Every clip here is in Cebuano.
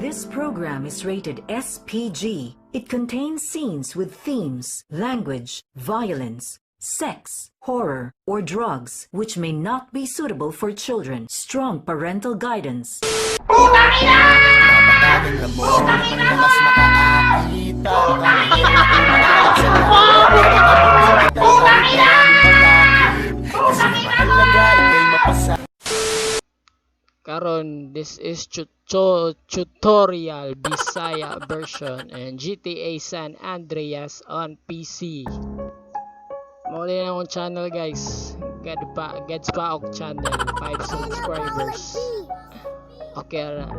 This program is rated SPG. It contains scenes with themes, language, violence, sex, horror, or drugs which may not be suitable for children. Strong parental guidance. Putang ina mo! Mas makaakita. Putang ina! Kasi mahalaga ika'y mapasa. Karon, this is tutorial Bisaya version and GTA San Andreas on PC. Mao na akong channel, guys. God pa, God's Paok channel, 5 subscribers. Okay ra.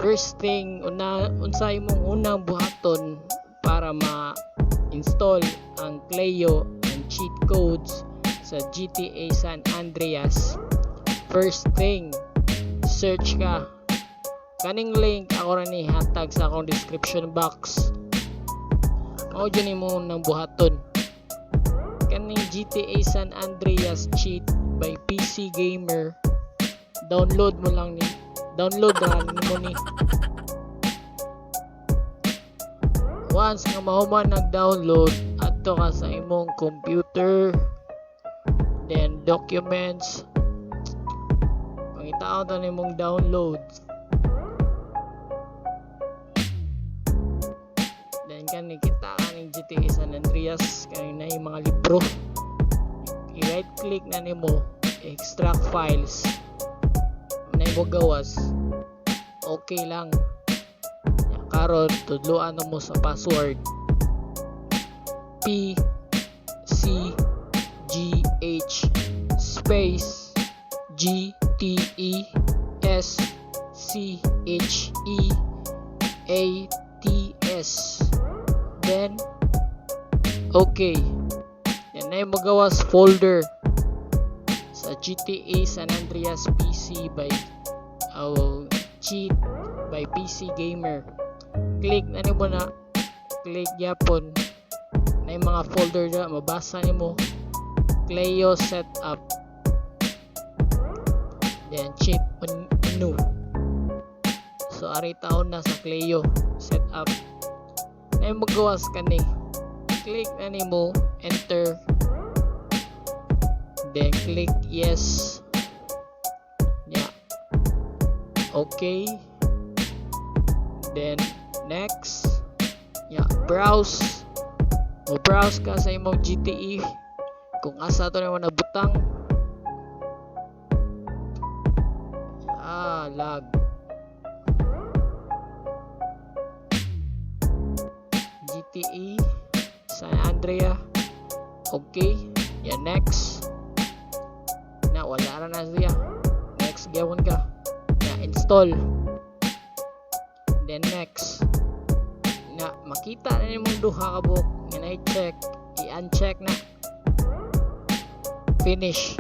First thing, una, unsay imong unang buhaton para ma-install ang Cleo and cheat codes sa GTA San Andreas? First thing, search ka. Kaning link ako ra ni hatag sa akong description box. Mao jud nimo nang buhaton. Kaning GTA San Andreas cheat by PC Gamer. Download mo lang ni. Download na nimo ni. Once nga mahuman nag-download, adto ka sa imong computer, then documents, pangitaon ta nimong downloads. Then kani kita kaning GTA San Andreas, kani na yung mga libro. I-right click na nimo, extract files. Na imo gawas. Okay lang. Ya, karon tudloan na mo sa password. P C G H space G T E S C H E A T S, then okay. Yan na yung magawas folder sa GTA San Andreas PC by cheat by PC Gamer. Click na nimo na, click gyapon na yung mga folder na mabasa nimo, Cleo setup, then cheat menu. So ari taon na sa Cleo setup na yung magawas kani. Click na nimo, enter, then click yes. Yeah, okay, then next. Yeah, browse mo, browse ka sa imong GTE kung asa to nimo nabutang. Ah, lag. GTE San Andrea. Okay, yeah, next na. Wala ra na siya. Next gyapon ka. Yeah, install, then next. Na makita na nimong duha ka buok nga na i-check, i-uncheck na, finish,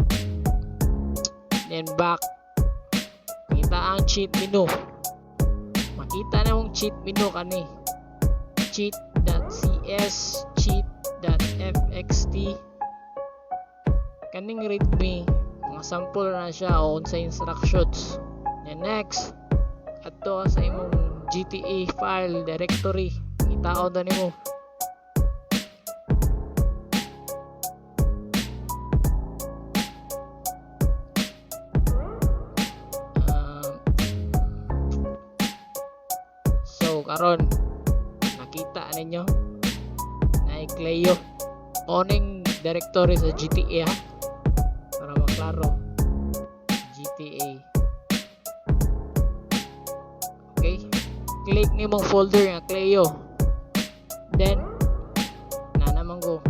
then back. Kita ang cheat menu. Makita na mong cheat menu kani, cheat.cs, cheat.fxt. Kaning readme, mga sample na siya o sa instructions. Then next, adto ka sa imong GTA file directory. Itaon na nimo. So karon nakita ninyo na Cleo oning directory sa GTA ha, para maklaro, GTA. Okay, click nimong folder nga Cleo, then na naman ko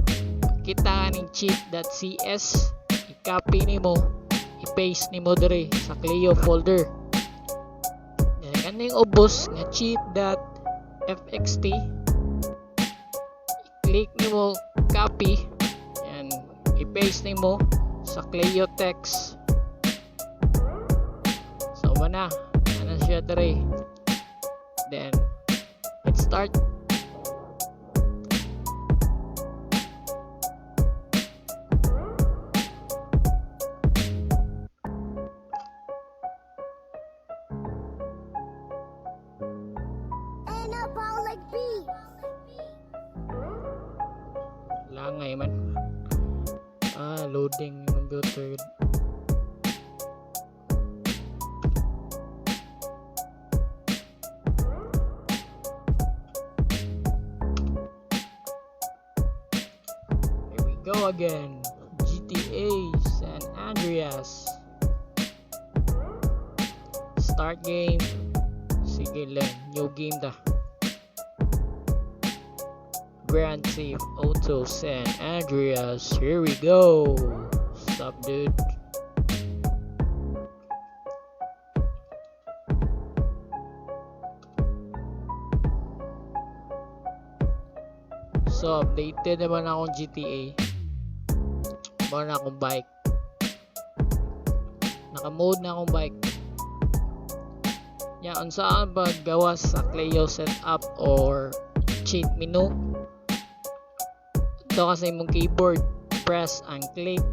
kita kaning cheat.cs. I-copy nimo, i-paste nimo diri sa Cleo folder. Then kaning ubos nga cheat.fxt, i-click nimo, copy, and i-paste nimo sa Cleo text. So mana ana siya diri. Then let's start. like bees. Langay man. Ah, loading yung computer. Here we go again. GTA San Andreas. Start game. Sige lang, new game ta. Grand Theft Auto San Andreas. Here we go. Sup, dude? So, updated naman akong GTA. Mao na akong bike. Naka-mode na akong bike. Ya, unsa ang paggawas sa Cleo setup or cheat menu? Ito kasi imong keyboard, press ang click,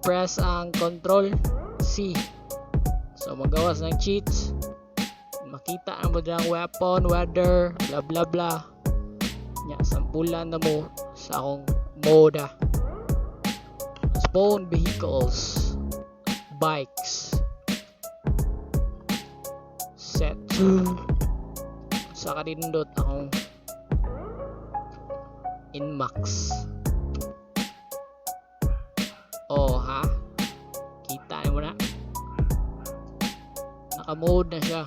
press ang Control C. So magawas ng cheats. Makita ang mo ang weapon, weather, blah blah blah. Nya, sampulan na mo sa akong moda. Spawn vehicles, bikes. Set to sa kanindot akong Nmax. Oh ha? Kita mo na. Naka-mode na siya.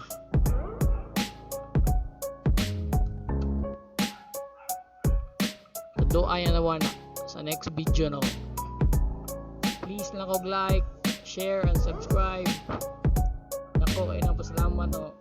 Tudloan na na sa next video no. Please lang og like, share and subscribe. Nako, ay nang pasalamat no.